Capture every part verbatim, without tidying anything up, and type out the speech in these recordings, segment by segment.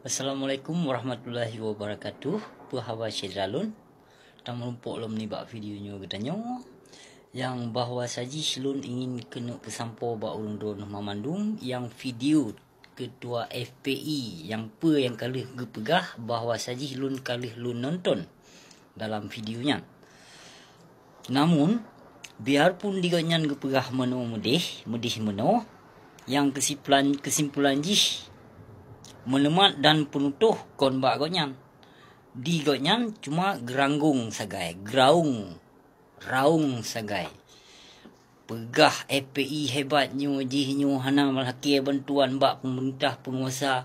Assalamualaikum warahmatullahi wabarakatuh. Peue haba syedara lôn? Tameurumpok lom nibak video nyoe geutanyoe, nyang bahwa sajih lôn ingin keuneuk peusampoe bak ureuëng droeneueh mandum nyang video ketua F P I nyang peue nyang ka lheueh geupeugah bahwa sajih lôn ka lheueh lôn nonton dalam video nyan. Namun, biarpun di gobnyan geupeugah meunoe meudeh, meudeh meunoe, nyang keusimpulan, keusimpulan jih meuleumat dan peunutôh kon bak gobnyan. Di gobnyan cuma geuranggong sagai, geraung, raung sagai. Peugah F P I hebat nyoe jih nyoe hana meulakée bantuan bak peumeurintah peunguasa.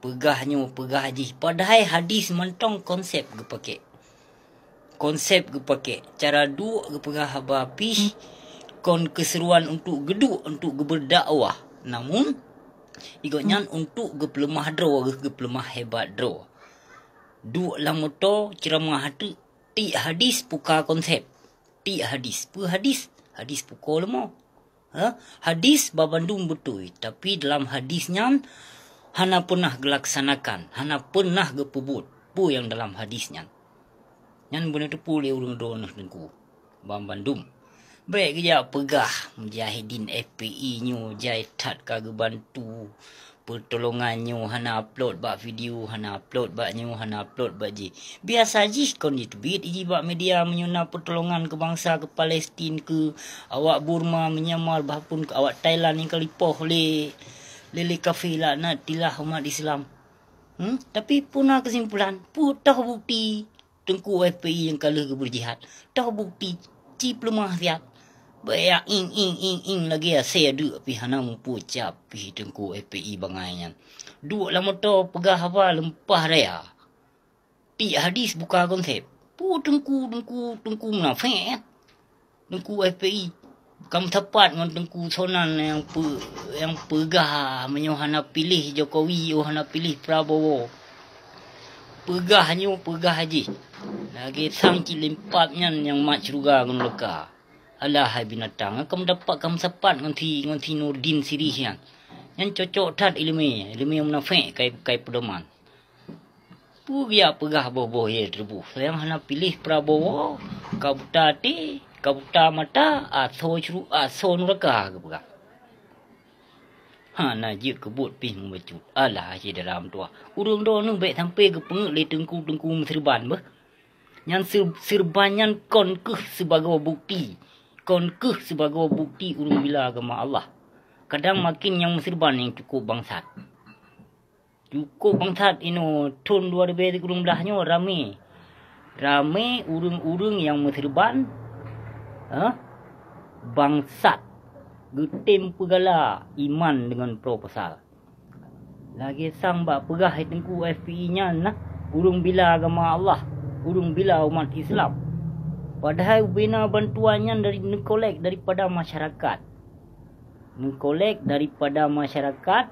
Peugah nyoe, peugah jih. Padahai hadis mantong konsep geupakée. Konsep geupakée. Cara duek geupeugah haba pih kon keuseuruan untuk geuduek, untuk geubeudakwah. Namun, di gobnyan untuk geupeuleumah droe, geupeuleumah hebat droe. Duek lam moto, ceuramah teuk, tiek hadis, puka konsep. Tiek hadis. Peue hadis? Hadis pukoe leumô. Ha? Hadis babandum beutôi, tapi dalam hadis nyan hana peunah geulaksanakan, hana peunah geupeubuet peue nyang dalam hadis nyan. Nyan beuneuteupeu lé ureuëng droeneueh teungku. Babandum. Bék geujak peugah mujahidin F P I nyoe jai that ka geubantu. Peutulongan nyoe hana upload bak video, hana upload bak nyoe, hana upload bak jih. Biasa jih kon jiteubiet iji bak media meunyoe na peutulongan keu bansa, keu Palestin, keu awak Burma, Myanmar, bahpun keu awak Thailand nyang ka lipoh lé, lé, lé kafé laknatillah umat Islam. Hmm? Tapi peue na keusimpulan? Peue toh bukti? Teungku F P I nyang ka lheueh geubeujihad, toh bukti ci peuleumah siat. Baya ing ing ing ing lagée asée deuk pih hana mupeue cap pih Teungku F P I bangai nyan. Duek lam moto peugah haba leumpah raya. Tiek hadis buka konsep. Peue teungku, teungku, teungku munafék nyan. Teungku F P I. Ka meusapat ngon Teungku Sonan nyang peu-, nyang peugah meunyoe hana piléh Jokowi, oh hana piléh Prabowo. Peugah nyoe, peugah jih. Lagée sang cit limpab nyan nyang mat syeuruga ngon neuraka. Alah hai binatang, ka meudapat ka meusapat ngon si, ngon si Nurdin Sirih nyan. Nyan cocok that iéleumé, iéleumé munafék kai, kai peudoman. Peue geujak peugah boh-boh yé teureubôh, nyang hana piléh Prabowo, ka buta até, ka buta mata, asoe syuru-, asoe neuraka geupeugah. Hana jeuet keubuet pih meubacut. Alah, syedara meutuwah. Ureuëng droeneueh bék sampoe geupeungeut lé teungku-teungku meuseureuban beuh. Nyan seu-, seureuban nyan kon kheueh sibagoe bukti. Kon kheueh sibagoe bukti ureuëng bila agama Allah. Kadang makin nyang meuseureuban nyang cukup bangsat. Cukup bangsat inoe thon dua ribèe sikureueng blaih nyoe ramé. Ramé ureuëng-ureuëng nyang meuseureuban, eh, bangsat geutem peugala iman deungon proposal. Lagée sang bak peugah hai Teungku F P I nyan na, ureuëng bila agama Allah, ureuëng bila umat Islam. Padahai ubena bantuan nyan dari neukolek daripada masyarakat. Neukolek daripada masyarakat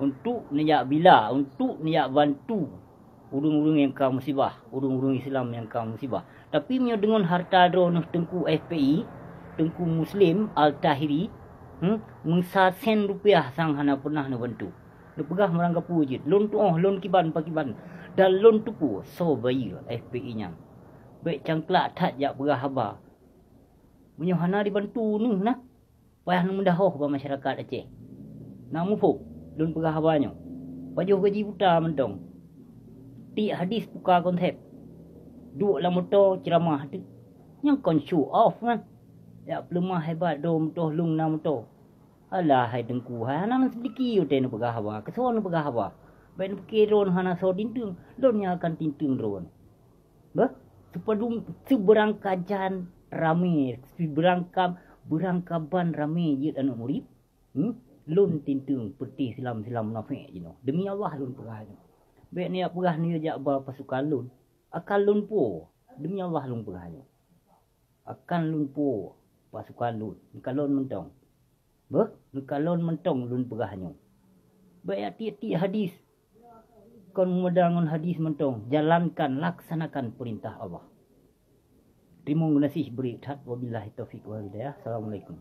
untuk neujak bila, untuk neujak bantu ureuëng-ureuëng nyang ka musibah, ureuëng-ureuëng Islam nyang ka musibah. Tapi meunyoe deungon harta droeneueh Teungku F P I, Teungku Muslim Al-Tahiri, hmm, meusasen rupiah sang hana peunah neubantu. Neupeugah meurangkapeue jeuet, lôn tuoh, lôn kiban pakiban, dan lôn teupeue soe bayeue F P I nyan. Bék cangklak that jak peugah haba. Meunyoe hana dibantu neuh na, payah neumeudahoh bak masyarakat Aceh. Na muphom lôn peugah haba nyoe. Pajoh gaji buta mantong. Tiek hadis puka konsep. Duek lam moto ceuramah teuk. Nyang kon show off nyan. Jak peuleumah hebat droe meutoh lôn na moto. Alah hai Teungku, hai hana meusidiki watée neupeugah haba. Keusoe neupeugah haba. Bék neupiké droe hana soe tinteung, lôn nyang akan tinteung droe. Beuh, seupadum, seubeurangkajan ramé, seubeurangka-, beurangkaban ramé jeuet aneuëk murit, hmm? Lôn tinteung peureutih silam-silam munafék jinoe. Deumi Allah lôn peugah nyoe. Bék neujak peugah neujak ba pasukan lôn. Akan lôn po, deumi Allah lôn peugah nyoe. Akan lôn po pasukan lôn. Neukalon mantong. Beuh, neukalon mantong lôn peugah nyoe. Bék jak tiek-tiek hadis. Kon meudang ngon hadis mantong, jalankan, laksanakan peurintah Allah. Teurimong geunaséh bri that, wabillahi taufiq wal hidayah. Assalamualaikum.